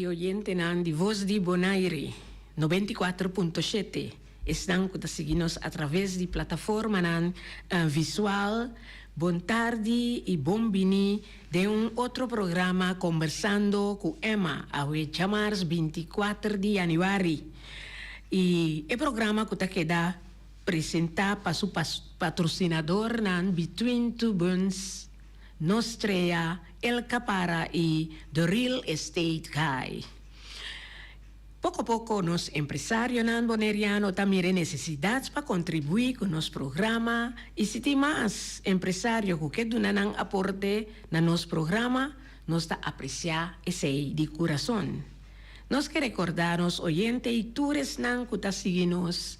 oyentenan di Voz di Bonaire 94.7, esnan ku ta sigui nos atraves di plataformanan visual, bon tardi i bon bini den un otro programa Kombersando ku Emma awe djamars 24 di yanüari. I e programa ku ta keda presentá pa su patrosinadornan Between Two Buns, Nostrea, El Capara i The Real Estate Guy. Poko poko nos empresarionan boneriano ta mira e nesesidat pa kontribuí ku nos programa i si tin mas empresario ku ke duna nan aporte na nos programa, nos ta apresiá esei di kurason. Nos ke rekordá nos oyente i tur esnan ku ta sigui nos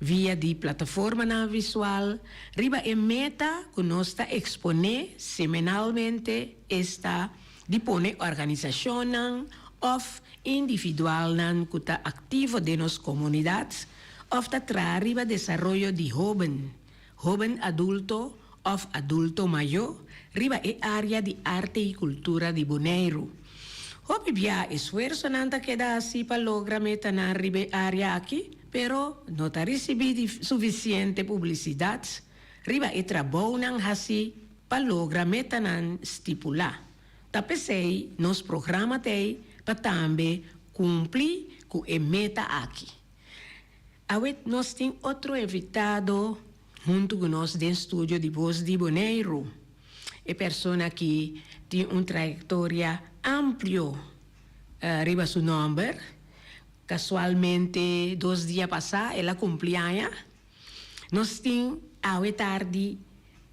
via di plataformanan visual riba e meta ku nos ta eksponé semanalmente, esta di pone organisashonnan òf individualnan ku ta aktivo den nos komunidat òf ta traha riba desaroyo di hóben, hóben adulto òf adulto mayó riba e área di arte i kultura di Boneiru. Hopi bia esfuersonan ta keda hasi pa logra metanan riba e área aki, pero no ta risibí di sufisiente publisidat riba e trabounan hasi pa logra metanan stipulá. Ta p'esei nos programa t'ei pa tambe kumpli ku e meta aki. Awe nos tin otro invitado huntu ku nos den studio di Bos di Boneiru. E persona aki tin un trayektoria amplio riba su nòmber. Kasualmente dos dia pasá el a kumpli aña. Nos tin awe tardi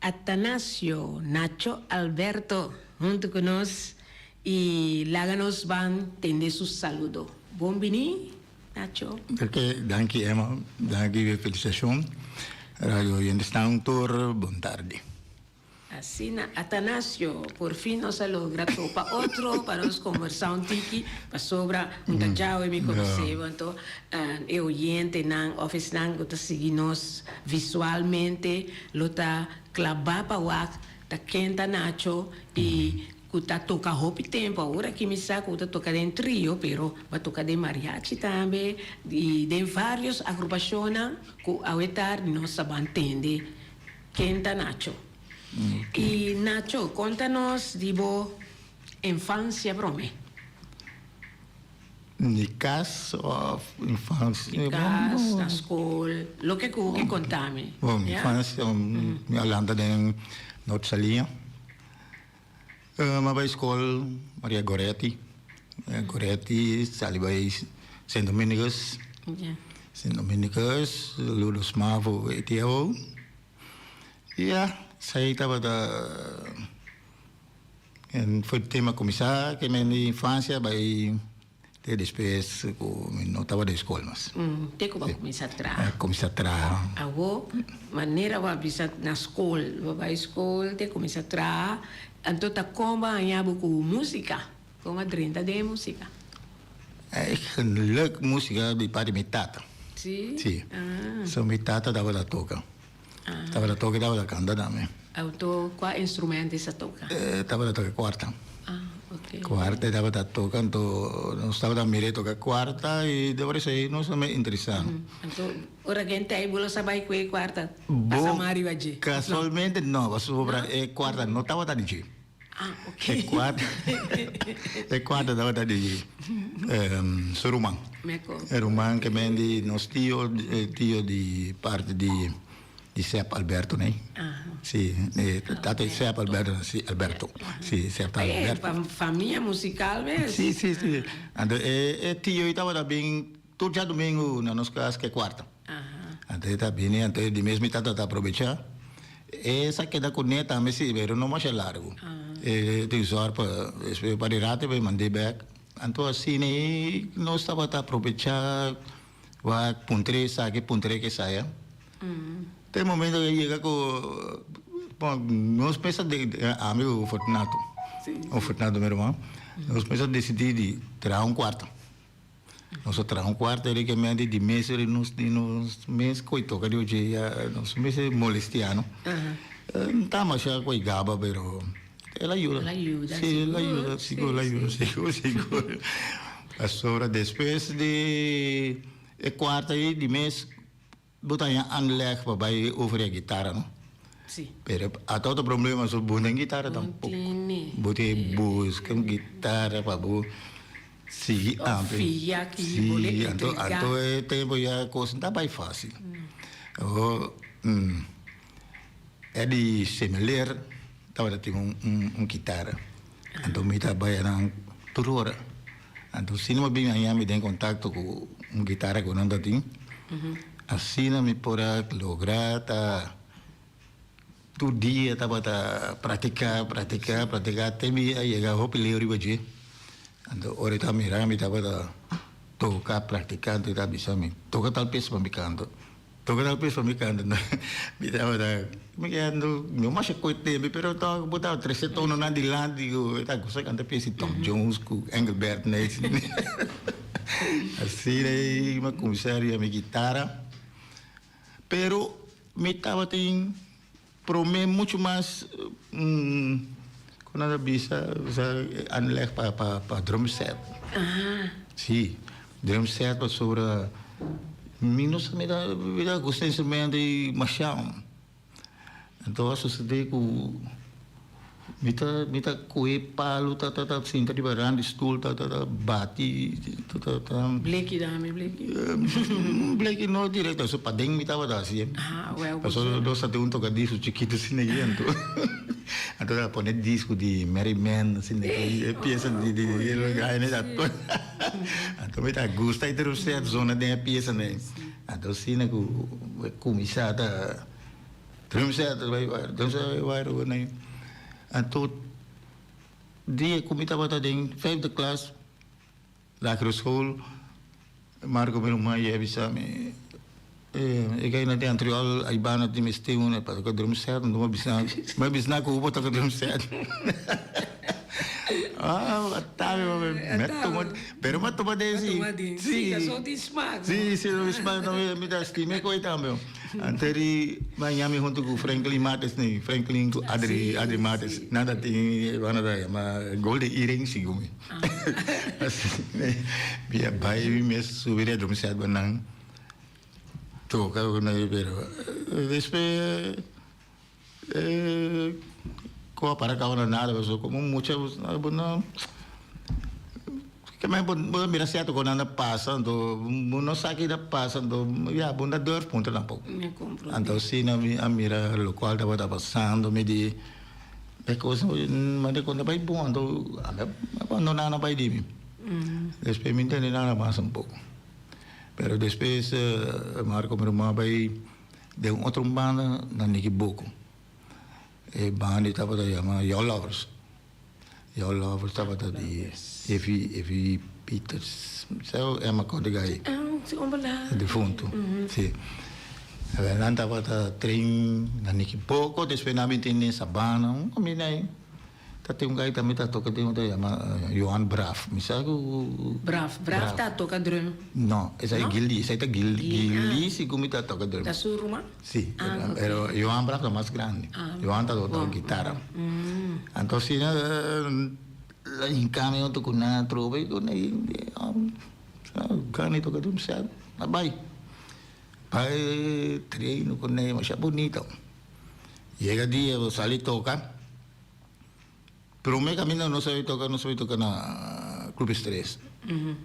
Atanasio Nacho Alberto huntu ku nos i laga nos ban tende su saludo. Bon bini, Nacho. Oke, danki Emma, danki p'e felisitashon. Radio oyentesnan tur bon tardi. Asina, Atanasio, por fin nos a logra topa otro pa nos conversa un tiki, pasobra un ta djawe mi conoce bo, anto e oyentenan of esnan cu ta sigui nos visualmente lo ta claba pa wak ta ken ta Nacho y cu ta toca hopi tempo. Awor aki mi sa cu ta toca den trio, pero bo a toca den mariachi tambe y den varios agrupacionnan cu awe tardi nos ta ban tende. Ken ta Nacho? I Nacho, konta nos di bo infansia prome. Di kas òf infansia? Di kas, na skol, loke ku bo ke konta mi. Bon, mi infansia, mi a lanta den Noord Saliña. Mi a bai skol Maria Goretti, Maria Goretti sali bai Sint Dominicus, Sint Dominicus, Lourdes Mavo ETO. Ya, esei tabata for di tempo a kuminsá ke mi infansia bai. Te despues ku mi no tabata den skol mas. Te ku bo a kuminsá traha. A kuminsá traha. Awor, manera bo a bisa na skol, bo bai skol te kuminsá traha, anto ta kon bo a haña bo ku músika? Kon a drenta den e músika? Eigenlik músika di parti mi tata. Si? Si. So mi tata tabata toka. Tabata toka i tabata kanta tambe. Anto kua instrumento e sa toka? E tabata toka kuarta. Ah, ok. Kuarta e tabata toka, anto nos tabata mira e toka kuarta i dor esei nos a me interesá. Anto ora ku e entei bo lo sa bai ku e kuarta pasa mas riba dje? Kasualmente no, pasobra e kuarta no tabata di dje. Ah, ok. E kuarta, e kuarta tabata di su ruman. Meko. E ruman ke men di nos tio, e tio di parti di di Sep Alberto nei. Aha. Si, e tata di Sep Alberto, si, Alberto. Si, Sep ta Eh, Alberto. famia musical mes. Si, si, si. Anto e e tio ei tabata bin tur djadumingu na nos kas ke kuarta. Aha. Anto e ta bini, anto di mes mi tata ta aprobecha. E sa keda kuné tambe si, pero no masha largu. E tin zòrg pa despues pa di rato e mand'é bèk. Anto asina ei nos tabata aprovechá wak puntr'é esaki, puntr'é kesaya. Te e momento ku a yega ku bon nos mester ami ku Fortunato, Fortunato mi ruman, nos mester disidí di traha un kuarto. Nos a traha un cuarto rica mente di mes ora nos di nos mes coy toca di oye ya nos mes e molestia no. Ta masha coy gaba pero el a yuda. El a yuda Si el a yuda sigur el a yuda sigur sigur. Pasobra despues di e cuarta ei di mes bo ta haña aanleg pa bai over e guitara no. Si. Pero ata otro problema so bo no tin guitara tampoco. Bo tin busca un guitara pa bo sigui Of ampe. fia ki bo le Si, anto entrega. anto e tempo ya cos no ta bai facil. Awor Eddie Semeleer tabata tin un un guitara. Anto mi ta bai anan tur ora. Anto asina mi bin haña mi den contacto cu un guitara cu nan ta tin. Asina mi por a logra ta tur dia tabata practica, practica, practica te mi a yega hopi leu riba dje. Anto ora e ta mira mi tabata toca, practica, anto e ta bisa mi, toca tal pieza pa mi canta. Toca tal pieza pa mi canta. Mi tabata, mi keda no masha koe tembe, pero tok bo tabata trece tononan dilanti ku e ta gusta canta pieza di Tom Jones ku Engelbert Nijs. Asina ei mi a cuminsa riba mi guitara. Pero mi tabatin prome mucho mas, con nan ta bisa, aanleg pa pa drum set. Si, drum set pasobra mi no sa mi ta gusta instrumento y masha. Anto a sucede cu mi ta mi ta coge palo ta ta ta sinta riba rand di stoel ta ta ta bati ta ta ta. Bleki dame bleki. Bleki no directo so paden mi tabata haci Ah wel pasobra nos ta tin un tocadisco chikito asina ayi anto anto ta pone disco di Merry Men asina e pieza di di anto mi ta gusta e drum set zona den e pieza nan anto asina cu cuminsa ta. Drum set bai wire, drum set bai wire ora nan. Anto dia ku mi tabata den vijfde klas, lagere school, Marco mi ruman yei a bisa mi, e kai na den Antriol Aibana tin mester un pa toka drum set, anto mi a bisa, mi a bisa nan ku bo toka drum set. Ah, ata mi, mi a tuma, pero mi a tuma den si. Si, pasobra tin smak. Si, si, tin smak, mi ta stima e koi tambe. Antes di Miami hunto cu Franklin Mates ni Franklin cu Adri Adri Mates nan ta tin nan ta yama Golden Earring segun mi. Mi a bai mi mes subi den drum set nan toca cu nan pero despues Cu a para caba na nada pasobra como mucha bo no ke men bo ta mira cierto cu nan ta pasa anto bo no sa ki ta pasa anto ya bo no ta durf puntra tampoco anto asina mi a mira locual tabata pasando mi di e cos mane con ta bay bon anto ami a bandona nan bay di mi despues mi ntende nada mas tampoco pero despues Marco mi ruman a bay. Den un otro banda na Nikiboko. E banda tabata yama Your Lovers. Your Lovers tabata di Evi Evi Peters. Sa e me acorda gai. Si homber la. Difunto. Si. Nan tabata train na Nikiboko, despues nan a bin tin den Sabana. Un caminda ayi. Ta tin un gai tambe ta toca den ta yama Johan Braaf. Mi sa cu. Braaf. Braaf ta toca drum? No, esai No? Gilly. Esai ta Gilly. Gilly, ah. Gilly sigur mi ta toca drum. Ta su ruman? Si. Ah, ok. Pero Johan Braaf ta mas grandi. Ah. Johan ta toca Bon. guitarra. Anto asina la hinca mi hunto cu nan atrobe y cu nan gana di toca drum set. A bay. Bay train cu nan masha bunito. Yega dia bo sali toca. Prome caminda nos a bay toca, nos a bay toca na Club Estrellas,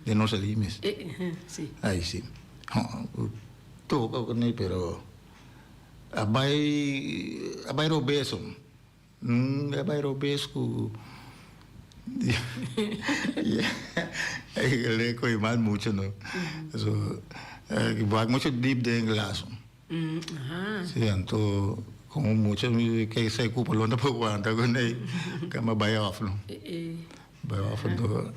den nos ali mes. Ay si. Toca cu ne pero a bay, a bay robeso. A bay robes cu e coge mal mucho no. So, wak mucho diep den glaso. Sí, anto como mucha ke sa e cupa lo no por wanta cu nei cama bay of no. Bay of anto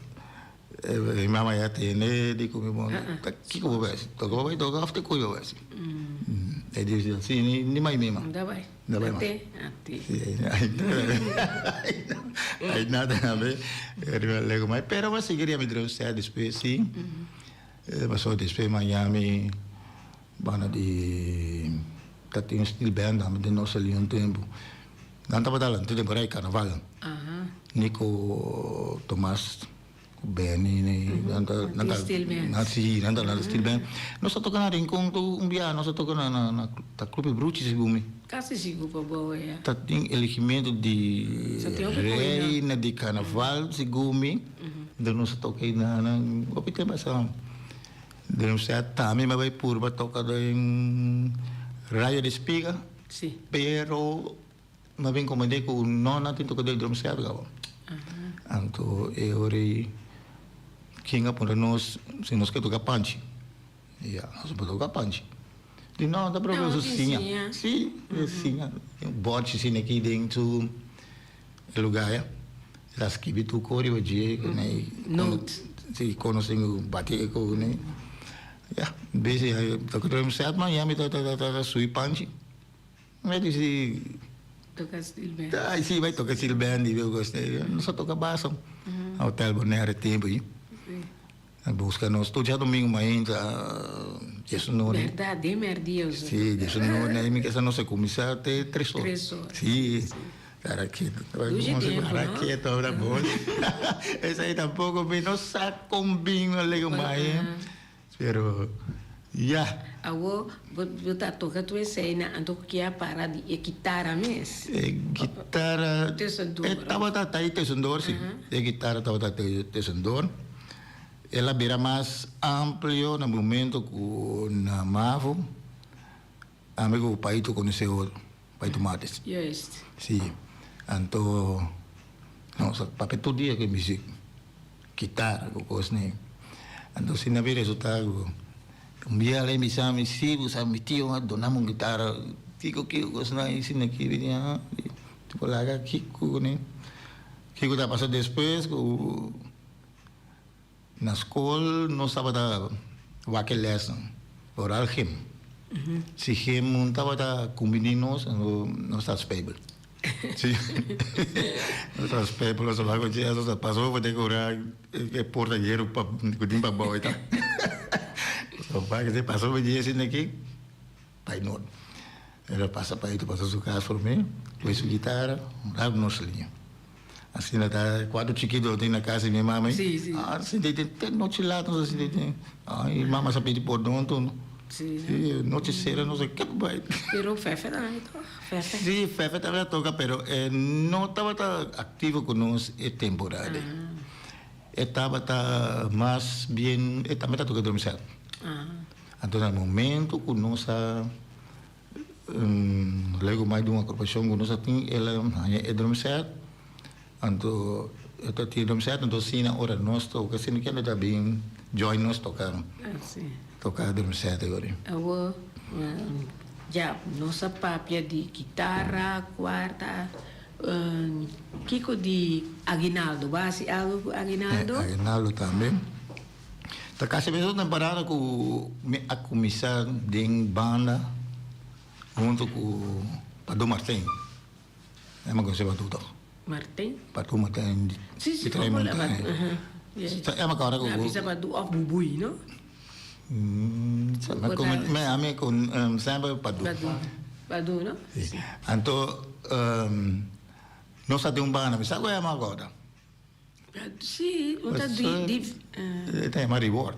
mi mama ya tene di cu mi bon ta kico bo bay haci? Toca bo bay toca of te cuy bo bay haci? E di si ni mai mima. Da bay. Da bay mas. Ate. Sí, ay nada tambe riba lego mai pero bo a sigui riba mi drum set despues sí. Pasobra despues Miami. Banda di ta tin un steel band tambe den nos sali un tempu. Nan tabata alante temporada di carnaval. Nico Tomas. Ku Benny nan ta nan ta nan si nan ta nan steel band. Nos a toka na Rincon tur un bia nos a toka na na na ta Club Bruchi segun mi. Kasi sigur pa bo ya. Ta tin eligimento di reina di carnaval segun mi. Enton nos a toka ei na na hopi tempo asa. Den un set tambe mi a bai purba toka den Rayo de Espiga. Pero Mi a bin comprende cu no nan tin toca den drum set caba. Anto e ora ey ken a puntra nos si nos ke toca panchi. Ya, nos por toca panchi. Di no, ta probe su siña. Si, e siña. Un borchi asina aki den su e lugar ya. El a skibi tur cos riba dje. Note. Si, conoce bati e cos. Ya, besi toca drum set man ya mi ta ta subi panchi. Mi dici. Toca steel band. Ay, si, bai toca steel band y luego este, nos a toca baso. A Hotel Bonaire tempo ahí. A busca nos tur djadomingo mainta, diesunore. Berdad, den merdia usa. Si, diesunore, ahí mi kesa nos a cuminsa te tres ora. Tres ora. Si, era keto. Dushi tempo, no? Era keto, era bon. Esai tampoco mi no sa con bin alego mai. Pero ya. Awor bo bo ta toka tur eseinan anto ku kia para di e kitara mes. E kitara Tussendoor. e tabata ta ahí tussendoor si. E kitara tabata tussendoor. El a bira mas amplio na momento ku na Mavo ami ku Paito konosé otro, Paito Martes. Juist. Si. Anto nos a papia tur dia ku e muzik. Kitara ku kosnan. Anto asina bin resulta ku un bia alei bisa mi, si bo sa mi tio a duna mi un kitara, kiko kiko kosnan asina aki mi di ha tipo laga kiko kuné. Kiko ta pasa despues ku na skol nos tabata wak e lèsnan, oral gym. Si gym no tabata kumbiní nos, nos ta spijbel. Sí. Nos spijbel, nos a bai nos a pasa over den ora e porta hierro pa ku tin pabou ei ta. Nos a bai kese pasa over dje esei aki, bai nort. El a pasa pa ei, pasa su kas promé, kohe su gitara, un nos liña. Asina ta cuarto chikito tin na casa di mi mama. Sí, sí. Ah, sinti tin te nochi laat nos a sinti tin. Ay, mama sa pidi pordon tur. Sí. Sí, nochi sera nos a kep bai. Pero Fefe tambe toca, Fefe. Sí, Fefe tambe a toca, pero e no tabata activo cu nos e temporada ei. E tabata mas bien, e tambe ta toca drum set. Anto na momento cu nos a. Luego mai di un agrupacion cu nos a tin el a haña e drum set, anto e ta tin drum set, anto asina ora nos toca asina kende ta bin join nos toca toca drum set agora. Awor ya nos a papia di kitara, cuarta, kico di aguinaldo? Bo a haci algo cu aguinaldo? Aguinaldo tambe. Ta casi mesun temporada cu mi a cuminsa den banda hunto cu Padu Martin. E mi conoce Padu toch? Martin? Padu Martin di Si, si, Tres Montaña. Sa e mi acorda cu. Mi a bisa Padu of Bubui, no? Mi ami cu semper Padu. Padu, Padu, no? Si. Anto nos a tin un banda, mi sa cu e mi acorda. Sí, un ta di di. E ta yama reward.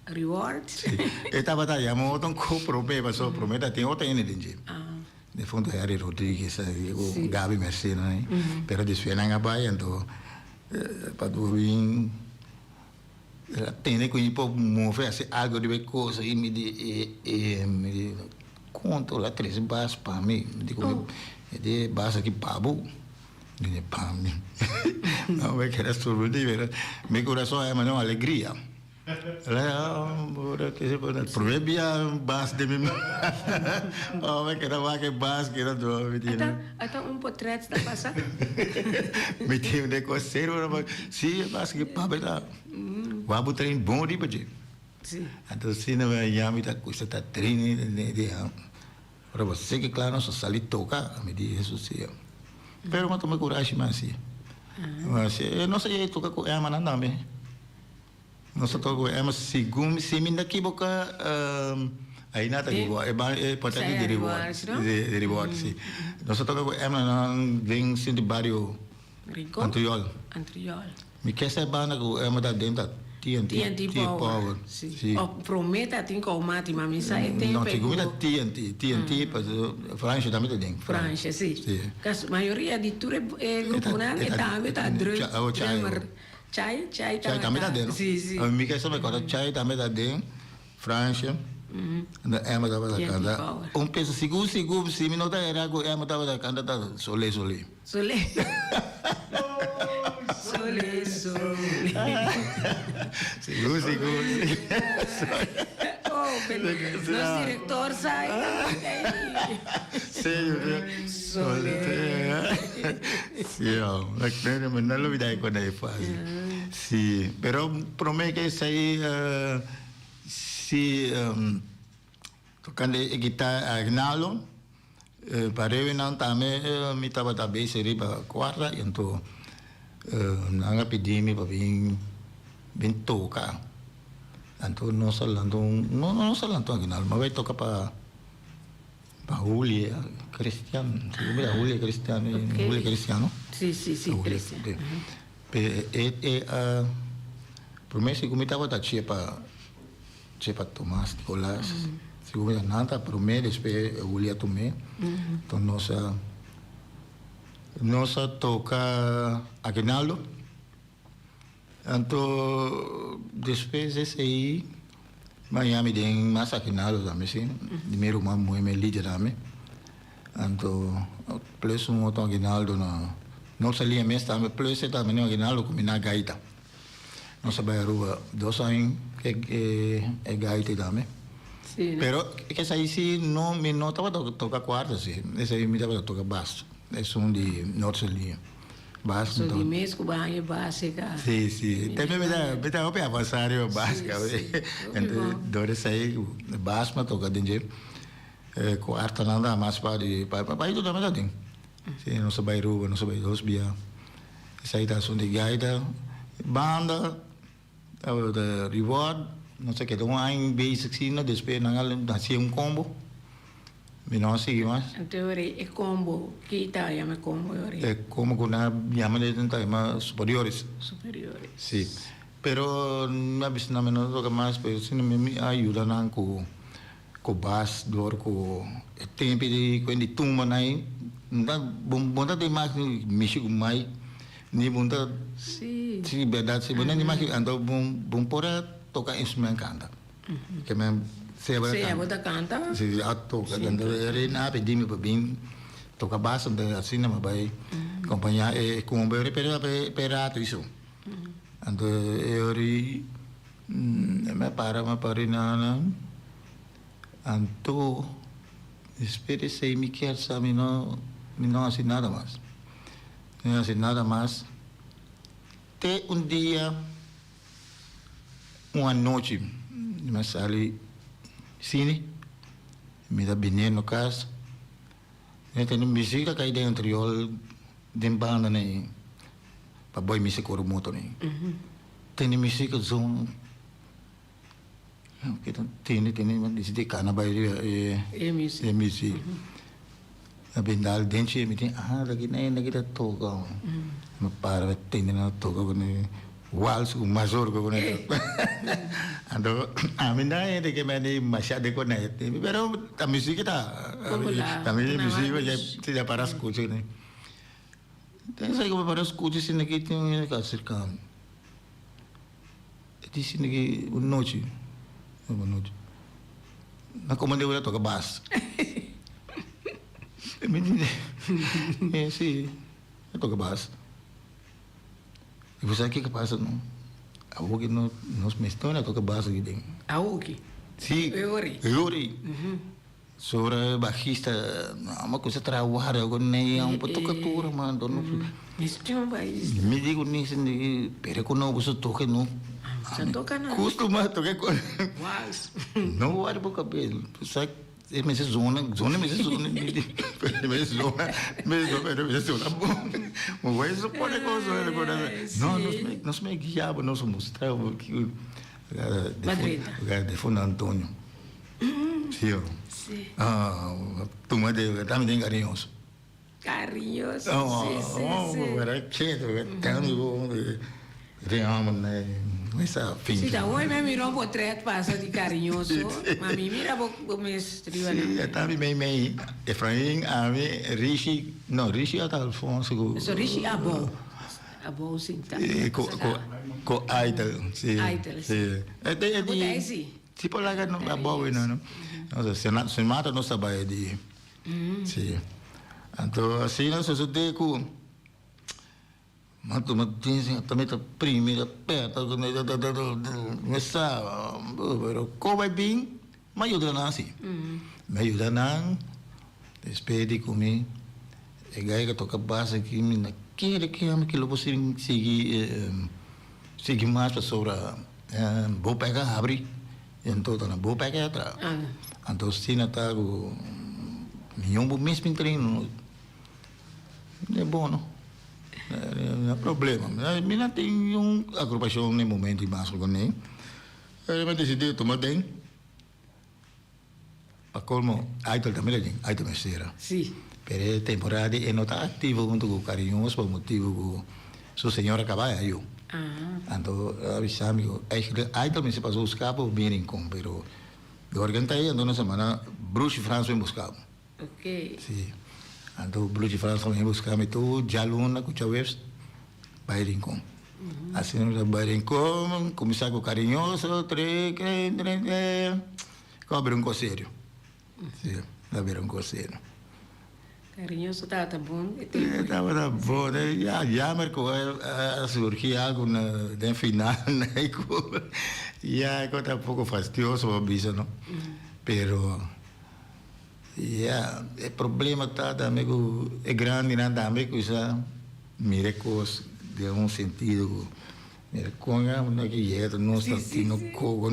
Reward? Sí. E tabata yama otro ku promé, pasobra promé ta tin otro hende den dje. Defunto Harry Rodriguez, ku Gaby Merced nan. Pero despues nan a bai, anto pa bin el a tende ku mi por move hasi algu riba e kos i mi di e mi di konto el a trese bas pa mi. Mi di ku e di e bas aki pa bo. Dije, pa mi. No me keda sorprendí, pero mi corazón a manda un alegría. Primer bia bas den mi Oh, me keda wak e bas keda dor. Mi tiene. Ata, ata un potret ta pasa. Mi tiene de cos serio, sí, bas ki papi ta. Wak bo train bon riba dje. Sí. Anto asina mi a yama mi ta custa ta train di. Ora bo seki kla nos a sali toka, mi di Hesus si. Pero mi a tuma kurashi mas si. Mas e nos a yega toka ku Emmanan tambe. Nos a toka ku Emma segun si mi no ta kiboka ahi nan ta kiboka e ban e porta di di reward di reward si. Nos a toka ku Emmanan den sinti bario Rincon? Antriol. Antriol. Mi ke sa e banda ku Emma ta den ta TNT. TNT Power. Si. Si. O prome ta tin Koumati, ma mi sa e tempo No, segun mi ta TNT. TNT, Fransje tambe ta den. Fransje, si. Si. Kas mayoria di tur e gruponan e tambe ta drummer. Chai, Chai Chai tambe ta den, no? Si, si. Mi ke sa mi kòrda Chai tambe ta den, Fransje, anto Emma tabata kanta. Un pesa sigur sigur si mi no ta era ku Emma tabata kanta ta Solé Solé. Solé. Solé Solé. Sigur sigur. Oh, pero nos director sa e kanta ei. Si, Solé. Sí, mi no lubida e kos ei fácil. Sí, pero promé ke esei si tokante e guitar Agnaldo parebinan tambe mi tabata bezig riba kuarta i anto nan a pidi mi pa bin bin toka. Anto nos a lanta un no nos a lanta un Agnaldo, mi a bai toka pa. Pa Julia Cristian, si bo mira Julia Cristian, Ok. Julia Cristian no? Sí, sí, sí, Julia, Cristian. sí. Pe e e a prome si mi tabata chepa chepa Tomas Nicolas, si mi nan ta prome despues Julia tum'é, enton nos a nos a toca Aguinaldo. Anto despues di esei Miami den mas akinado tambe si, di mi ruman muhe mi lider tambe. Anto plus un otro aguinaldo na nos a lia mes tambe plus e tambe un aguinaldo ku mi na gaita. Nos a bai Aruba dos aña e e gaita tambe. Pero esei si no mi no tabata toka kuarta si, esei mi tabata toka bas, esun di Noordse Linie. Bas So di mes ku baña base ka. Sí, sí. Tambe mi ta mi ta hopi avansá riba bas Sí, ka. sí. Hopi bon. Dor esei bas mi a toka den dje kuartonan ta mas pa di pa pa itu tambe ta tin. Sí, nos a bai Aruba, nos a bai dos bia. Esei ta asuntu di gaita. Banda tabata reward, nos a keda un aña bezig asina, despues nan a hasi un combo. Mi no a sigui mas. Anto e ora e combo, ki ta yama e combo e ora? E combo ku nan a yama nan ta yama superiores. Superiores. Si. Pero mi a bisa nan mi no ta toka mas, pero si mi a yuda nan ku ku bas dor ku e tempo di ku di tumba nan ei, bo ta mas mishi ku mai ni bo ta. Si. Si berdad si bo no di anto bo por a toka instrument kanta. Ke men sea Sea bo ta kanta? Si a toka kanta e reina a pidi mi pa bin toka bas anto asina mi a bai kompañá e kumbe ori pero pa e rato iso. Anto e ori mi a para mi a para na anto despues di esei mi kier sa mi no mi no hasi nada mas mi no hasi nada mas te un dia. Un anochi mi a sali cine, mi ta biniendo cas, mi tene musica cay den anterior den banda nei pa boy mi securo moto nei. Tene musica zon, tene tene mi dicidi cana bay riba e music. A bin dal den dje mi tin ah laki na hende aki ta toka mi para mi tende nan ta toka ku ne wals ku mazorka ku ne anto ami na hende ke mende masha de kone pero ta musika ta ta mi musika ya para skucha ne den esei ku mi para skucha asina ki tin un hende ka aserka mi e di asina ki un nochi un nochi. Na como debe toca bas. Mi di, eh, si, a toca bas. Y bo sa kico pasa no? Awoki no, nos mester a toca bas aki den. Awoki? Si. E ori? E ori. Sora e bajista, amo a cuminsa traha warda cu ne, amo por toca tur, man, no. Mester un bajista. Mi di cu ne, pero cu no boso toca no. Sa toca na. Justo mas toca cu. Wals. No wari bo cabes. Sa e mester zona, zona mester zona, mester zona, mester mester zona bon. Bo bay supone cu zona cu no nos me nos me guia bo nos mustra bo ki Defunto Antonio. Si o. Si. Ah, tuma de tambe den cariñoso. Cariñoso, si, si, si. Oh, era keto, tanto. Tin hòmber na mesa fingi. Si ta hoy mi a mira un potret pasa di Cariñoso, ma mi mira bo bo mes riba nan. Si, e ta mi mei mei. Efrain, ami, Rishi, no Rishi ota Alfonso ku. So Rishi abou, abou sinta. Ku ku ku Aitel, si. Aitel, si. E Bo ta ei si. Si por laga abou ei no. Si mata nos ta bai di. Si. Anto asina sosode ku. Ma tuma atención, ta mi ta primi, ta peta, mi sa, pero ko bai bin, mi a yuda nan si. Mi a yuda nan, despues di ku mi e guy ku toka bas aki, mi na kere ke ami ke lo por sigui sigui mas pasobra bo peka habri, anto ta na bo peka atra. Anto asina ta ku mi yombo mes bin train. E bon no. No hay problema. Mi no tin un agrupacion den momento y mas cu ne. Pero mi decidi tuma den. Pa colmo Aitel tambe ta den, Aitel Mestera. Sí. Pero e temporada di e no ta activo hunto cu Cariños pa motibo cu su señora caba e ayu. Anto a bisa mi cu eigenlijk Aitel mester pasa busca bo bin Rincon pero dor cu e ta ahi anto na semana Bruce Frans bin busca bo. Ok. Sí. Anto Bluchi Frans a busca mi tur djaluna cu djaweps bay Rincon. Asina mi ta bay Rincon, cuminsa cu Cariñoso, tre, tre, tre, tre, cu a bira un cos serio. Sí, a bira un cos serio. Cariñoso tabata bon e tempo. E tabata bon. Ya, jammer cu a surgi algo na den final cu ya cu ta un poco fastioso pa bisa no. Pero. Ya, e problema ta tambe ku e grandinan tambe kusa mira e kos den un sentido ku mira kon a no ke yega ta nos ta tino koko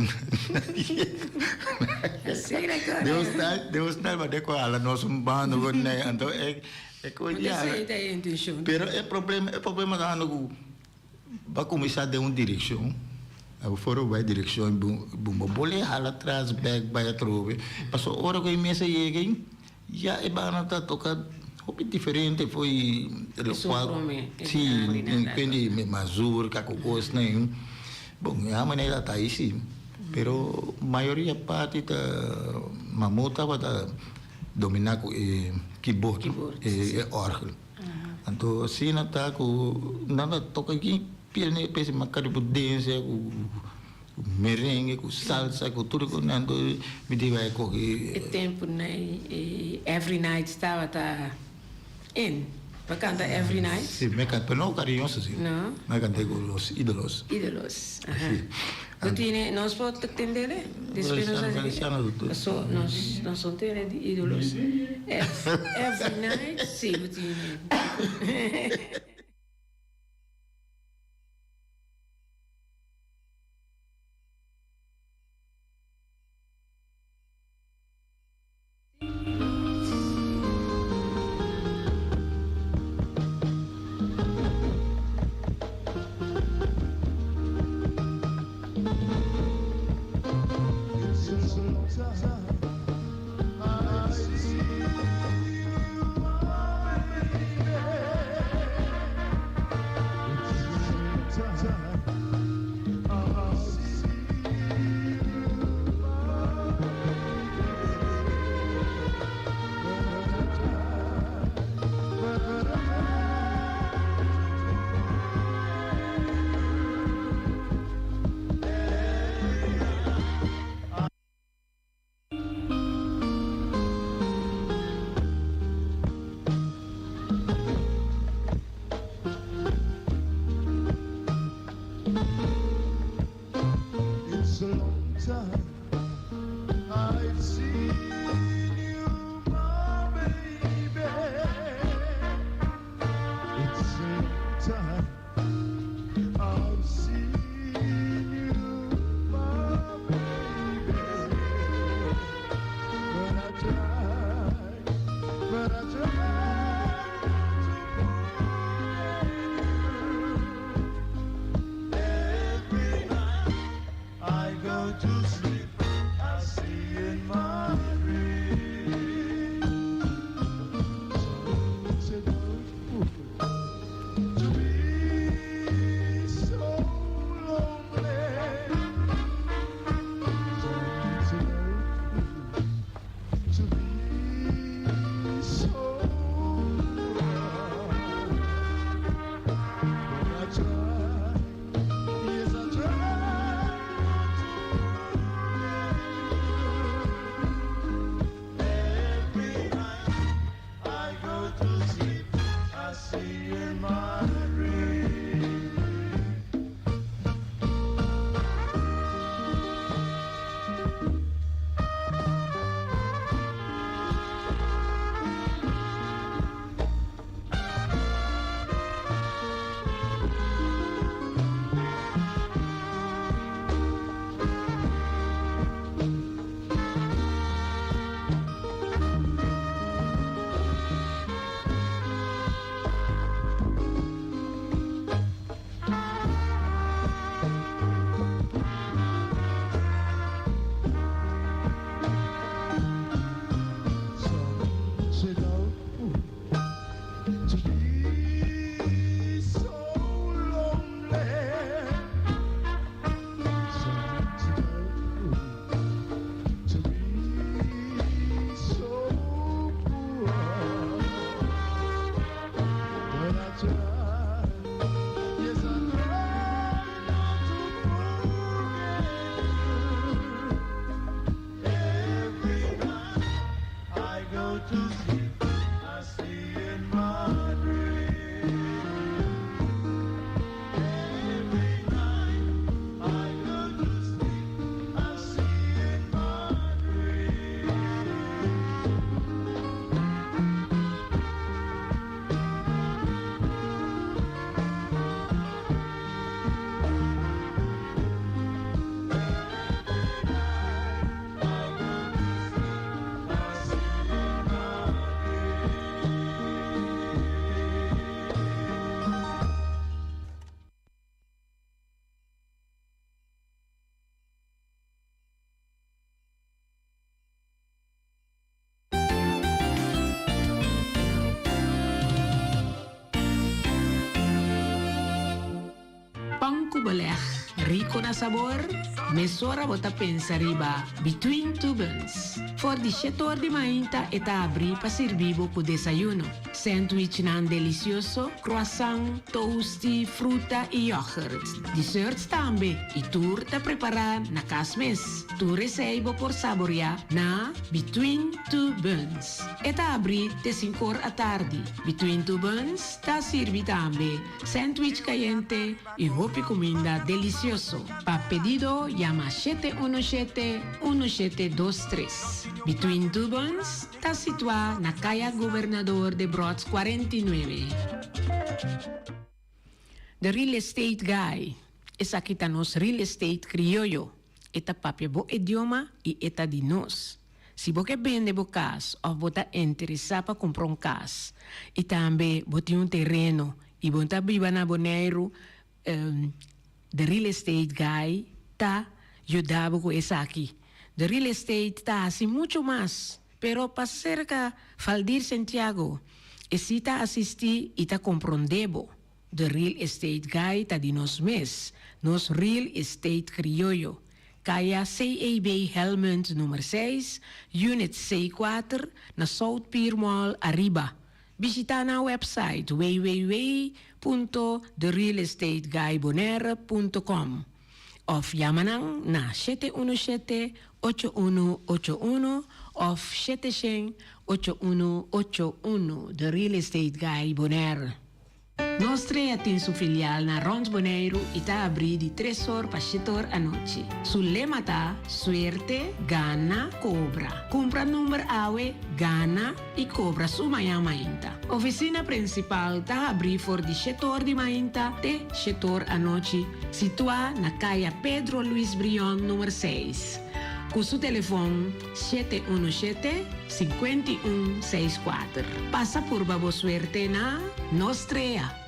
Deus ta Deus ta manda ku hala nos un banda ku ne anto e e kos ya pero e problema e problema ta anda ku Bo a kuminsá den un direkshon, abo for bo bai direkshon i bo bole hala atras bèk bai atrobe. Pasobra ora ku e mesa yega ei, ya e banda ta toka hopi diferente for i lokual si depende di mazurka ku kosnan ei. Bon, e manera ta ei si, pero mayoria parti ta Mamut tabata dominá ku e keyboard, e òrgel. Anto asina ta ku nan ta toka aki pierne p'e macaribudensia ku merengue ku salsa ku tur ku nan mi di bai kohe. E tempu nei every night tabata in pa kanta every night? Si mi a kanta pero no cariñoso si No? Mi a kanta ku los idolos. Idolos aha. Bo tine nos por ta tendele despues nos a paso nos nos no tene di idolos every night si bo tine. beleg rico na sabor? Mesora bo ta pensa riba Between Two Buns. For di shetor di mainta e ta abri pa sirbi bo cu desayuno. Sandwichnan delicioso, croissant, toasty, fruta y yoghurt. Desserts tambe y tur ta prepara na cas mes. Tur esey bo por saborea na Between Two Buns. E ta abri te cincor atardi. Between Two Buns ta sirbi tambe sandwich cayente y hopi cuminda delicioso. Pa pedido yama 717 1723. Between Two Buns ta situa na Caya Gobernador Debrot 49. The Real Estate Guy, Esaki ta nos real estate crioyo. E ta papia bo idioma y e ta di nos. Si bo ke bende bo cas of bo ta interesa pa cumpra un cas y tambe bo tin un tereno y bo ta biba na Boneiru, The Real Estate Guy ta yuda bo cu esaki. The Real Estate ta haci mucho mas, pero pa cerca Valdir Santiago, e si ta asisti y ta compronde bo. The Real Estate Guy ta di nos mes, nos Real Estate Crioyo. Caya CAB Helmond nummer 6, unit C4, na South Pier Mall, Ariba. Bishita nan website www.therealestateguybonaire.com of yama nan na 717 8181 of 700 8181. The Real Estate Guy Bonaire. Nos Trea tin su filial na rond Boneiru i ta abrí di tres or pa shete or anochi. Su lema ta, Suerte, gana, kobra. Kumpra number awe, gana i kobra su mañan mainta. Ofisina prinsipal ta habrí for di shete or di mainta te shete or anochi, situá na Kaya Pedro Luis Brion number seis. Ku su telefon 717 51 64. Pasa purba bo suerte na Nos Trea.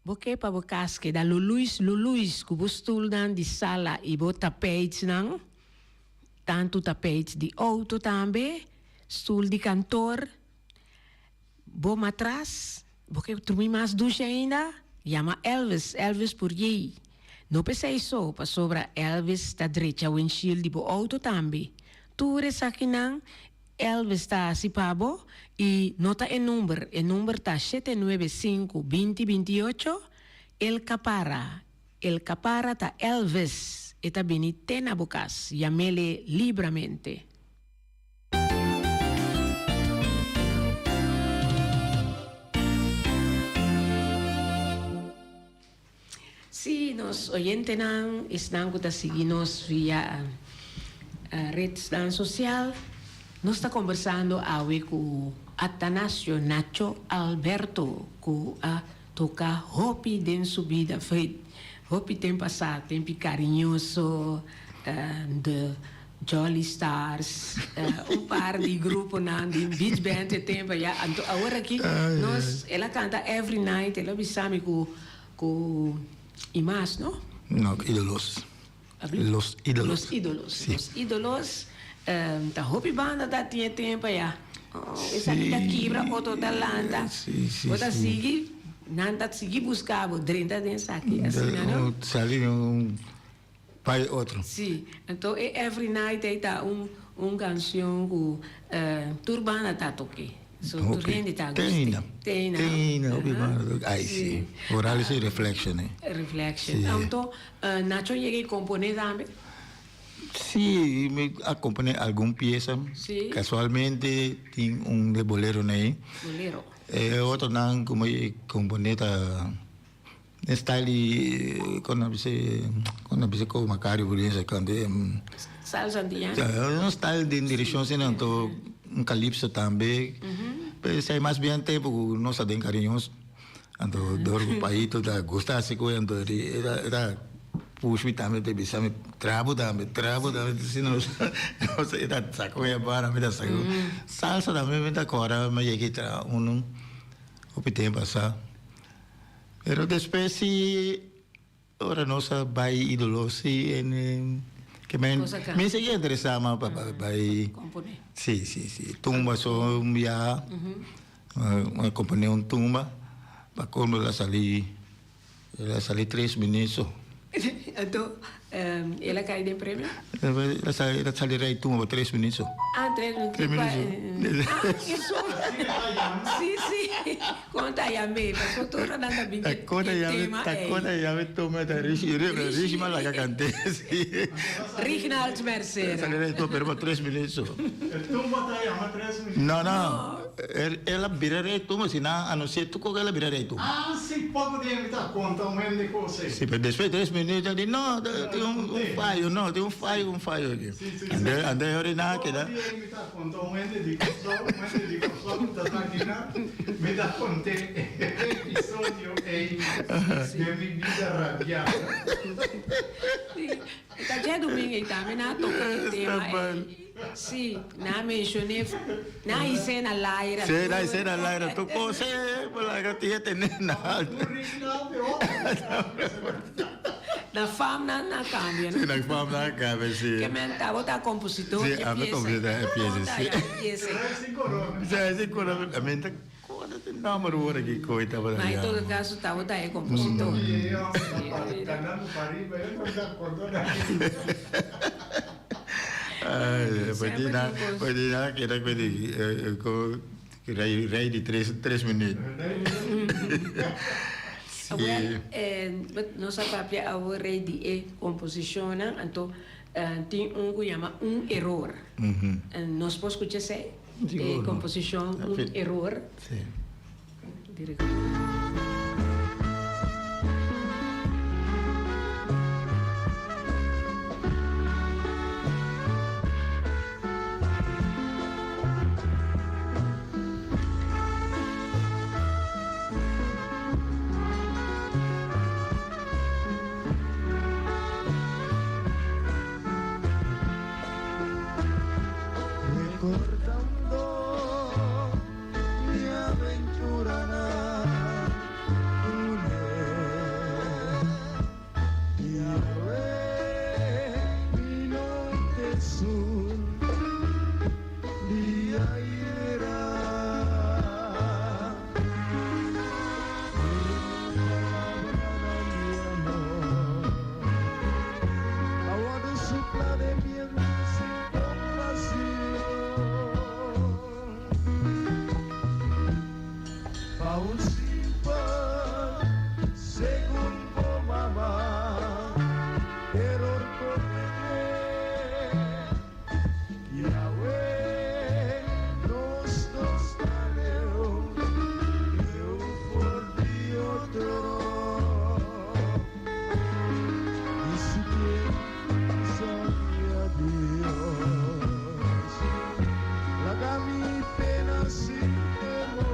Bo ke pa bo kas keda luluis luluis ku bo stulnan di sala i bo tapijtnan, tantu tapijt di outo tambe, stul di kantor, bo matras. Bo ke drumi mas dushi ainda? Yama Elvis, Elvis Purjey. No p'esei so, pasobra Elvis ta drecha windshield di bo outo tambe. Tur esakinan Elvis ta hasi pa bo i nota e number, e number ta 795 20 28, El Capara, El Capara ta Elvis, e ta bini te na bo kas, yam'ele libramente. Sí, nos oyentenan, esnan ku ta sigui nos via redsnan sosial, nos ta kombersando awe ku Atanasio Nacho Alberto ku a toka hopi den su bida, hopi tempu pasá, tempu kariñoso, de Jolly Stars, un par di gruponan di beach band e tempo ya. Anto awor aki nos, el a canta every night, el a bisa mi cu cu y mas, no? No, Ídolos. Los Ídolos. Los Ídolos. Sí. Los Ídolos, ta hopi banda ta tin e tempo ya. Oh, esaki ta kibra, otro ta lanta. Sí, sí, Bo ta sí. sigui, nan ta sigui busca bo, drenta den esaki, asina, no? Sali un Pa e otro. Sí, anto e Every Night ei ta un un cancion cu tur banda ta toke. So tur hende ta Te guste. ainda. Te ainda. Te ainda hopi banda ta toke. Ai Sí. sí. Oral esei Reflection ei. Reflection. Sí. Anto Nacho yega y compone tambe? Sí, mi a compone algun pieza. Sí. Casualmente tin un de boleronan ei. Bolero. E otronan cu mi compone ta. E style di kon a bisa kon a bisa ko Macario Prudencia kanta e Salsa antiano. Un style den direccion asina anto un calypso tambe pero esei mas bien tempo ku nos ta den Cariños anto dor ku Paito ta gusta hasi koe anto e ta push mi tambe ta bisa mi traha bo tambe traha bo tambe asina nos e ta saka mi abara mi ta saka salsa tambe mi ta kòrda mi a yega traha unu hopi tempo pasa. Pero despues si ora nos a bai Idolo si en ke men mi sigui interesa mas pa bai si si si tumba so un bia a kompone un tumba pa colmo el a sali. El a sali tres minuut so. Anto el a kai den premio? El a sali, el a sali rei tumba pa tres minuut so. Ah, tres minuut. Tres minuut so. Ah, eso. Si, si. Kon ta yam'é? Paso tur nan ta bin Ta ku kon ta e yam'é, tema ta ei. kon ta yam'é tuma ta Rishi, Rishi ma laga kant'é, si. Rignald Mercera. El a sali rei tumba pero pa tres minuut so. E tumba ta yama tres minuut? No, no. El a bira rei tumba, si nan a anunci'é tur kos el a bira rei tumba. Ah, si, poko di hende ta konta un hende kos ei. Si, pero despues di tres minuut a di, no, tin un fayo, no, tin un fayo, un fayo aki. Ande, ande ora nan a keda. Poko di hende ta konta un hende di Kòrsou, un hende di Kòrsou ku ta ta akinan, mi ta kont'é e episodio ei den mi bida radial. Si, ta djadumingu ei tambe nan a toka e tema ei. Sí, nan a menshoné, nan a his'é na laira. Sí, nan a his'é na laira. Tur kos e por laga tin e tene na alto. Na fam nan a kambia, no? Sí, na fam nan a kambia, sí. Ke men ta, bo ta kompositor Sí, di e ami piesa. kompositor di e piesa, sí. Bo ta e piesa. Rei sin korona. Sí, rei sin korona. Ami ta korda e nòmber wor aki koe tabata Ma en yama. todo kaso ta bo ta e kompositor. E hòmber ta kanando pa riba, e no ta korda na. Pues di nan keda cu di cu rey rey di tres tres minuut. Awel nos a papia awor rey di e composicionnan anto tin un cu yama un eror. Nos por scucha esey? E composicion un eror. Mi aventuranan kuné. I awe mi no t'esun di ayera. Mi palabranan di amor a wòrdu suplá den bientu sin kompashon. Pa un simpel segun bo mama eror comete y awe nos dos ta leu, leu for di otro. Ni sikiera bisa mi adios. Laga mi pena sin temor.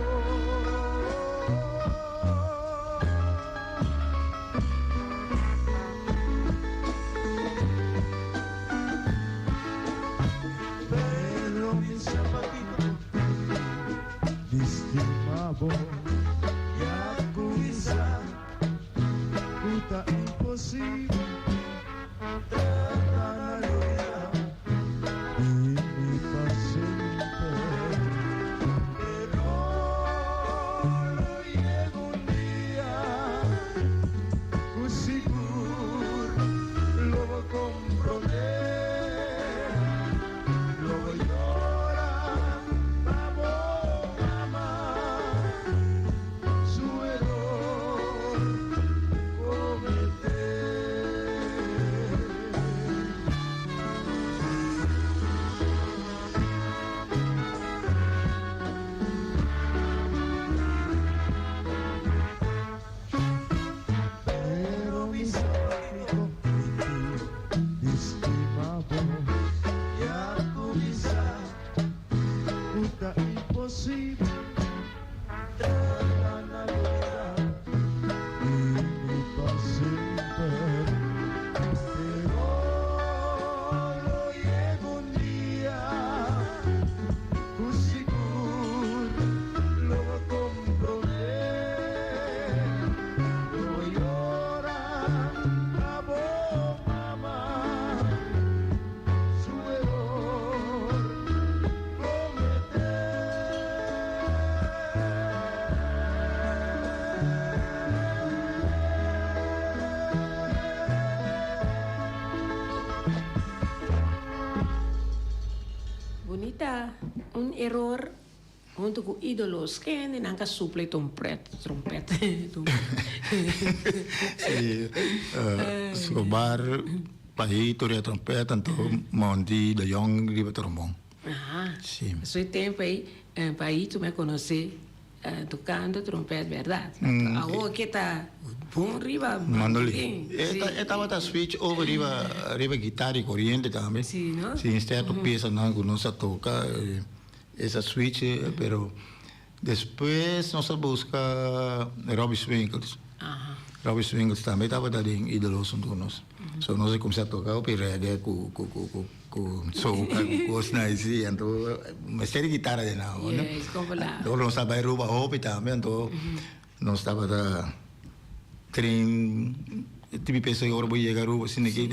ta un eror hunto ku Ídolos kende nan ka supla e trompet trompet. Si, Escobar, Paito riba trompet anto Monty de Jong riba trombon. Aha. Si. So e tempo ei Paito mi a conoce tocando trompet berdad. Awor ke ta bon riba mandolin. E tabata switch over riba riba guitar y coriente tambe. Si no? Si cierto piesanan cu nos a toca esa switch pero despues nos a busca Robbie Swinkels. Robbie Swinkels tambe tabata den Idolos hunto cu nos. So nos a cuminsa toca hopi reggae cu cu cu Cu soca, cu cosnan así, anto mester di guitarra den nan, no? Yes, como la. Anto nos a bay Aruba hopi tambe, anto nos tabata train tipi pensa ora bo yega Aruba asina ki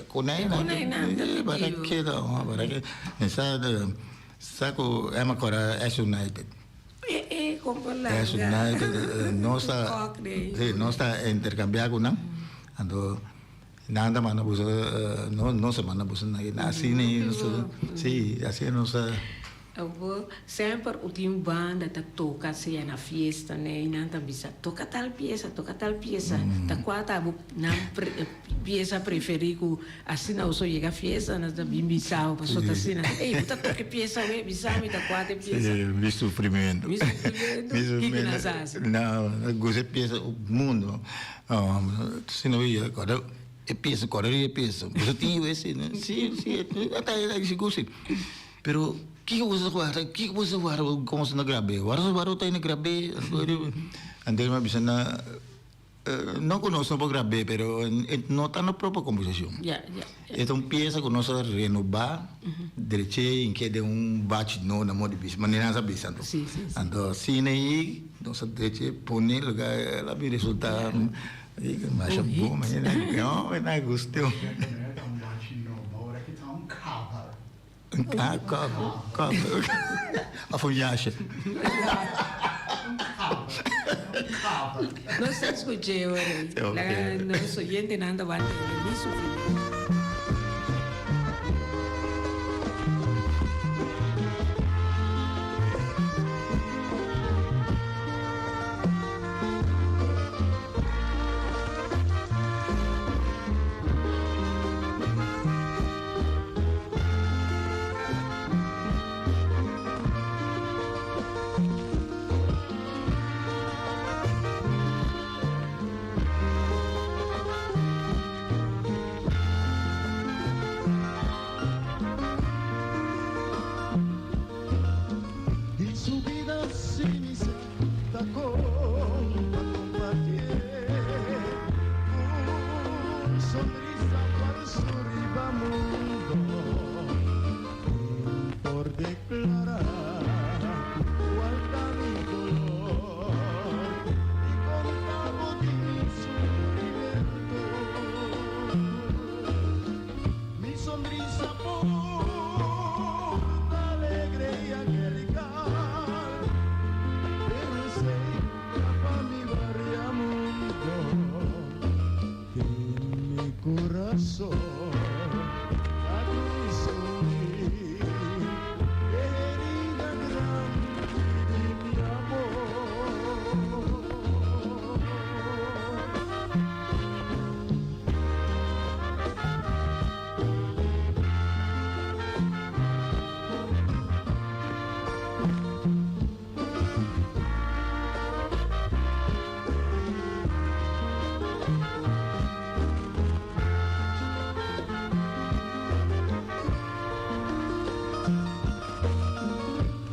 konai nan, Konai nan ta eh, para pitido. ke ta, para ke, mi sa sa cu Emma cora Ash United. Eh, eh, como la. Ash United, nos ta, Cockney. si, nos ta intercambia cu nan, anto. Nan ta manda boso, no, nos a manda boso na asina y nos a, si, asina nos a. Abo semper u tin banda ta toca sea na fiesta ne y nan ta bisa toca tal pieza, toca tal pieza, ta cua ta bo nan pieza preferi cu asina boso yega fiesta nan ta bin bisa bo pasobra ta asina, ey bo ta toca e pieza awe bisa mi ta cua ta e pieza. Si, mi sufrimento. Mi sufrimento, kico nan sa haci? No, gusta e pieza mundo. Si no ya kòrda e piensa kòrda riba e piensa boso tin yu ese no si si ata e sigur si pero kiko boso ta warda kiko boso ta warda komo boso na grab'é warda boso warda ta na grab'é anto mi a bisa nan no ku nos no por grab'é pero e no ta nos propio komposishon e ta un piesa ku nos a renobá dreché i keda den un bachi nobo na moda di bisa manera nan sa bisa anto anto asina ei. Nos a drecha pone luga el a bin resulta masha bon manera no mi na gusta. Un cover cover of un yashe. Nos ta scuche ora nos oyentenan ta wak mi sufri. Di su bida si mi sa ta con pa compartié Un sonrisa falso riba mundo Ken por declara cual ta mi dolor Y conta bo di mi sufrimento Mi sonrisa por ta alegre y angelical, pero esey ta pa mi baria mundo, den mi corazon ta cruz e herida grandi di mi amor.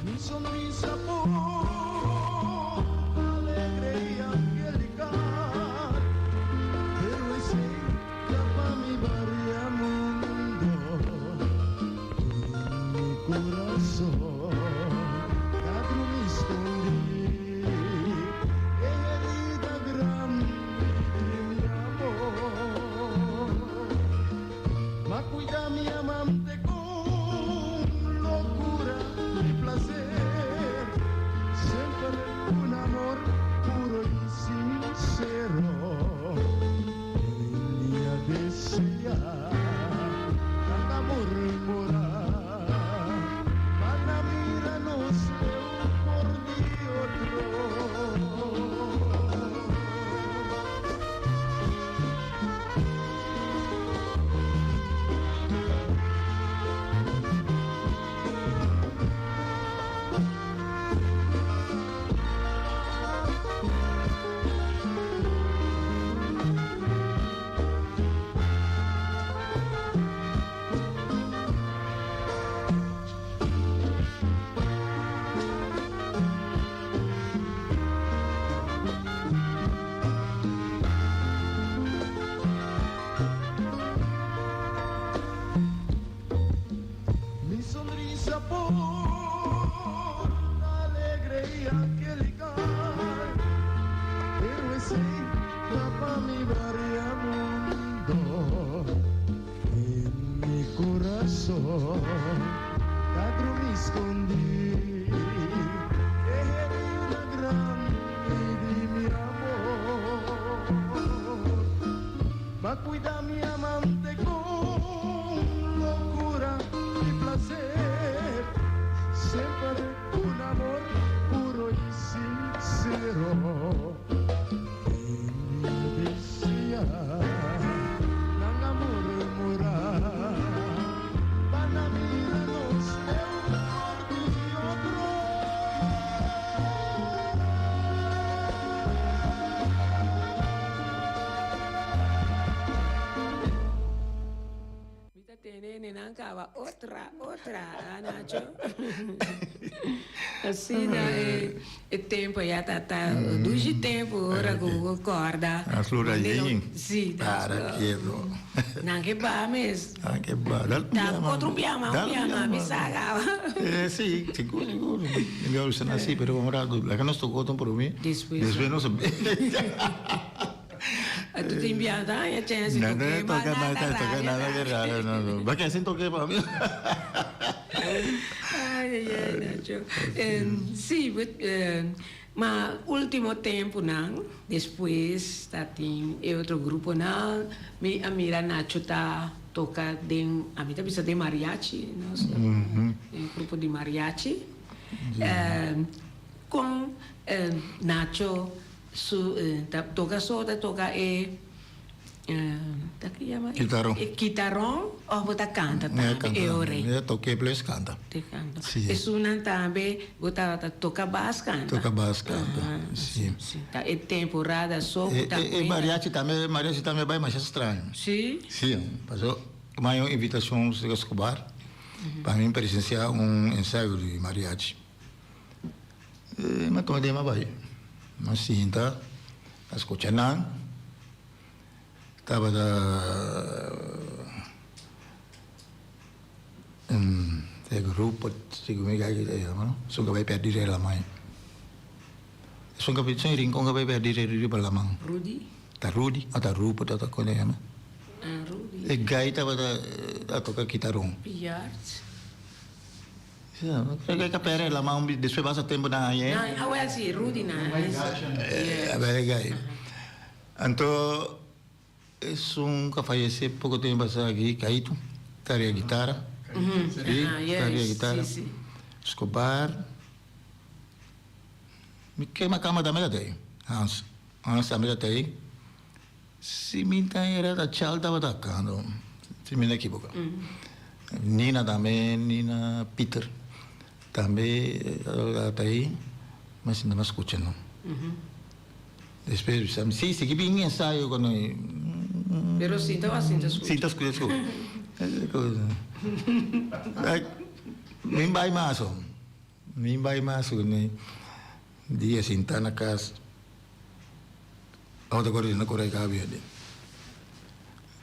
Mi sonrisa por ta alegre y angelical, pero esey ta pa mi baria mundo. Den mi corazon ta drumi scondi e herida grandi di mi amor. Ma cuida mi amante con locura y placer, semper un amor puro y sincero. El a desea tanta murmura, pa Kurason ta drumi skondí E herida grandi di mi amor M'a kuida mi amante kon lokura i plaser Semper un amor puro i sinsero Bendiciá nan a murmurá Pa nan mira nos eu for di otro. Mi ta tene nenan caba otra, otra, ah Nacho? Asina e e tempo ya ta ta dushi tempo ora cu bo corda. A flor a yin. Si, Para quieto. Nan ke ba mes. Nan ke ba. Dal un Ta biama. otro biama, un Dal un biama, biama. mi sa caba. Eh, si, sigur, sigur. Mi a bisa nan si, pero un rato, laga nos toca otro por mi. Despues. Despues nos. A tu tin biaha ta haña chance No, toke no ma toca nada nada, toca rabia nada ta. que raro, no, no. Ba que sin toque pa mi. Ay, ay, ay, Nacho. Sí, but, ma ultimo temponan, despues ta tin e otro gruponan, mi a mira Nacho ta toca den, ami ta bisa den mariachi, nos, den grupo di mariachi. Con Nacho Su ta toca so ta toca e ta ki yama Kitaron. e kitaron of bo ta canta tambe e ora ei? Mi ta toca e plus canta. Te canta. Si. Esunnan tambe bo tabata toca bas canta. Toca bas canta, si. Si. Ta e temporada so ku ta E mariachi tambe mariachi tambe bai masha straño. Si? Si, paso mi un invitacion Escobar pa mi presencia un ensayo di mariachi. Mi a tuma den mi a bai. Mi a sinta, a scucha nan. Tabata e grupo, segun mi kaki ta yama, no? Esun ka bai perdi riba laman. Esun ka esun rincon ka bai perdi riba laman. Rudy? Ta Rudy o ta Rupo ta kon ta yama? Ah, Rudy. E gai tabata a toca kitaron. Pillard. Kaya ka pere la man despues basta tempo nan hañ'é. Nan awel si Rudy nan hañ'é. Abel gai. Anto esun ku a fayesé poko tempo pasá aki, Kaito, ta ria gitara. Si, ta ria gitara. Escobar. Mi kema kama tambe ta tei. Hans. Hans tambe ta tei. Si mi ta era ta Chal tabata kando, si mi no ekiboka. Nina tambe, Nina Pieter tambe tabata ei, ma si no a skucha no. Despues bisa mi, si, sigui bin ensayo ku noi. Pero si tabata sinta skucha. Sinta skucha skucha. Mi bai mas, mi bai mas ku noi dia sinta na kas. Auto kore na kore ka berde.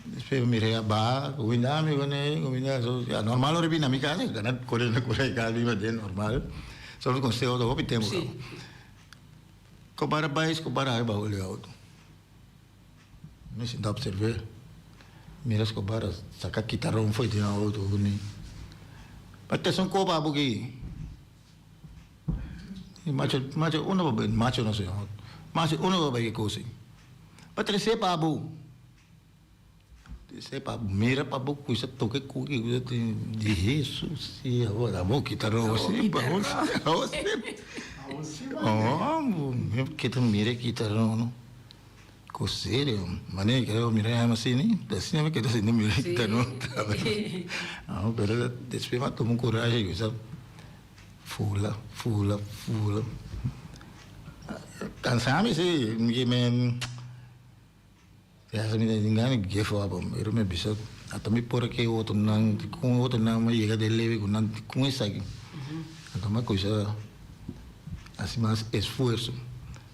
Despues mi rea baha, kuminda mi kone, kuminda so ya normal ora bini na mi casa, gana kore na kore ka bini den normal. So mi konse auto hopi tempo kaba. Kobara bai, skobara hai baho e auto. Mi sinta observe, mira skobara saka kitaron foi den auto kuni. Pa teson koba abuki. Macho, macho, uno bo macho no sé. Macho, uno bo bai kosi. Pa trese pa bo. Trese pa bo, mira pa bo kusa toke kuki kusa di Jesus. Si awor abo kita ro si pa bo. Oh, kita mira kita ro no. Ku serio, manera ke bo mira e asina, asina mi keda sinti mira kita no. Ah, pero despues mi a tuma kurashi i bisa fula, fula, fula. Kansa mi si, mi ke men ya mi ta tin gana di give up, pero mi a bisa ata mi por ke otronan, kon otronan a yega den leve ku nan, kon esaki. Anto mi a kuminsá hasi mas esfuerso.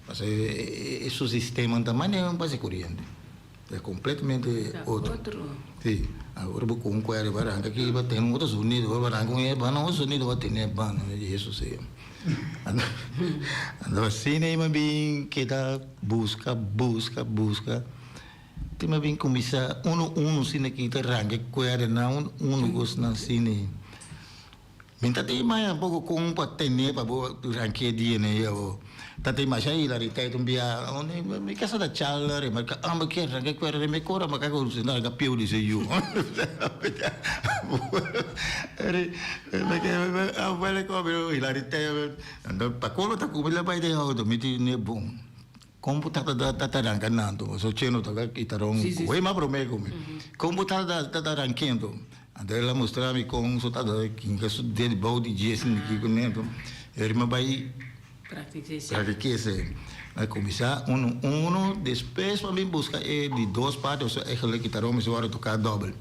Pasobra e su sistema ta manera un base coriente. Ta completamente otro. Si, awor bo con cuero bo arranca aki bo tene un otro sonido, bo arranca un e banda un otro sonido bo tene e banda di Jesus e. Anto asina mi a bin keda busca, busca, busca. Te mi a bin kuminsá unu unu asina ki ta ranka e kuerdanan unu unu kosnan asina. Mi ta tin maya un poko kon pa tene pa bo ranka e dia nei awo. Ta tin masha hilariteit un bia mi kasa ta chala remarka ah mi kier ranka e kuerda den mi kora mi kaka ku ranka pieu di su yu. Hilariteit anto pa komo ta kuminsá bai den outo mi tin e bon. Kon bo tata ta ta ranka nan to? Pasobra Cheno ta kita ron kohe mas prome ku mi. Kon bo tata ta ta rank'é anto? Anto el a mustra mi kon su tata ta kinka su ded bou di dje sin di kiko nèt. E ora mi a bai praktik'é esei. Mi a kuminsá unu unu, despues mi a bin buska e di dos parti pasobra eigentlik kita ron mester wòrdu toká dòbel.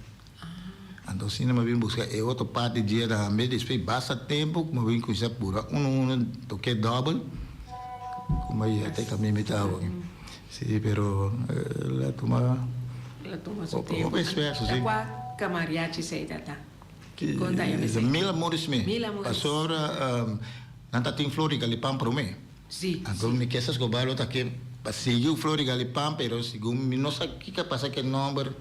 Anto asina mi a bin buska e otro parti dje tambe. Despues basta tempu ku mi a bin kuminsá pura unu unu tok'é dòbel. Kuma ya te kami mi ta awe. Si, pero el a tuma El a tuma su tempu. Hopi esfuerso, si. Ta kua ka mariachi esei ta ta? Konta ya mesei. Mil Amores mi. Mil Amores. Pasobra nan ta tin flor di Galipan promé. Si, si. Anto mi kier sa Escobar lo ta ke pa sigui ku flor di Galipan, pero segun mi no sa kiko a pasa ku e nomber.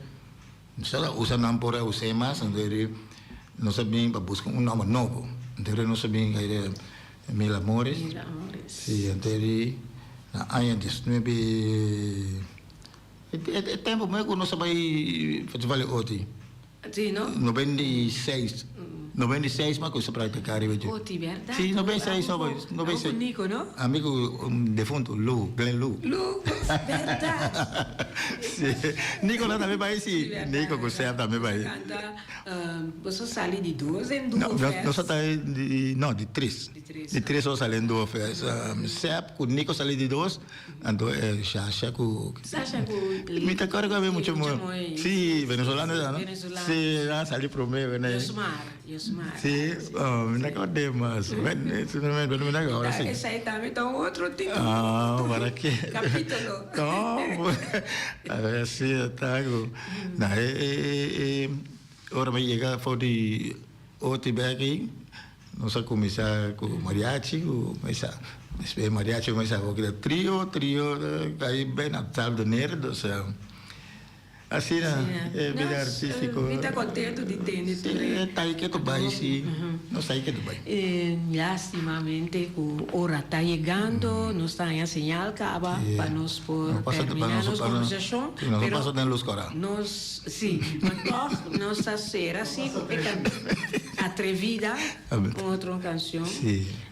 Nos a usa nan por a us'é mas, anto eri nos a bin pa buska un nomber nobo. Anto eri nos a bin kai Mil Amores. Mil Amores. Si, anto eri na aña diesnuebe, e tempo mes ku nos a bai Festival di Oti. Si, no? 96. 96 mas ku nos a praktiká riba dje. Oti, bèrdat? Si, 96 no bai, 96. Abo ku Nico, no? Ami ku defuntu Lou, Glen Lou. Lou, bèrdat? Si, Nico nan tambe bai si, Nico ku Sef tambe bai. Canta, boso sali di dos en duo fest? Nos a sali di, no, di tres. Di tres. Di tres nos a sali en duo fest. Sef ku Nico sali di dos, anto Shasha ku. Sasha ku. Mi ta acorda ku habia mucha muhe. Si, venezolano ta no? Venezolano. Si, nan a sali prome. Yosmar, Yosmar. Si, mi ta acorda mas. Mi ta acorda si. Esei tambe ta un otro tipo. Ah, para ke. Capítulo. No, a si ta ku. Na e ora mi yega for di Oti bek ei. Nos a kuminsá ku mariachi, ku mesa. Despues mariachi kuminsá ku keda trio, trio kai bena hetzelfde neer. Dus asina e bida artístiko. Mi ta kontentu di tende tur e. E ta ke ta bai si, nos ta ke ta bai. Lastimamente ku ora ta yegando nos ta haña señal kaba pa nos por terminá nos kombersashon. Nos no pasa den lus kòrá. Nos, si, ma tòg nos ta sera si ku e Atrevida, un otro cancion.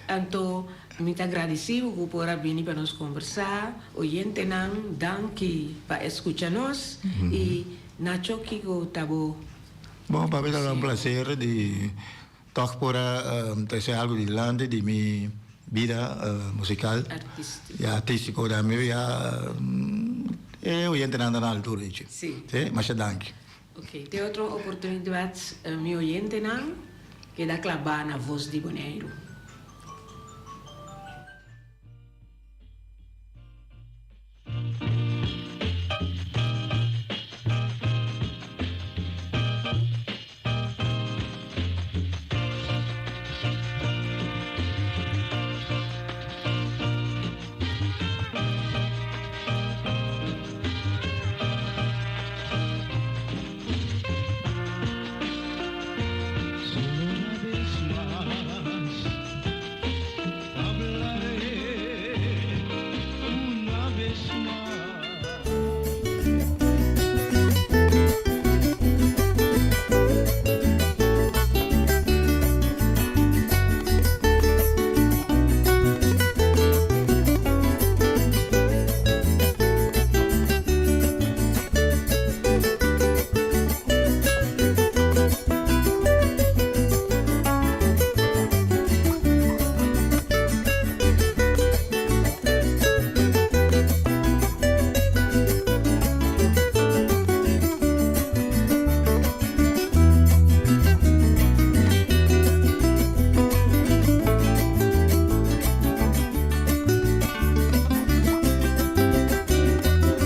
Anto mi ta gradeci bo cu por a bini pa nos conversa. Oyentenan, danki pa escucha nos. Y Nacho, kico ta bo? Bon, pa mi tabata un placer di toch por a trece algo dilanti di mi bida musical. Artistico. Ya, artistico tambe. Ya, e oyentenan ta na altura dichi. Si. Si, masha danki. Ok, te otro oportunidat mi oyentenan keda klabá na Voz di Boneiru.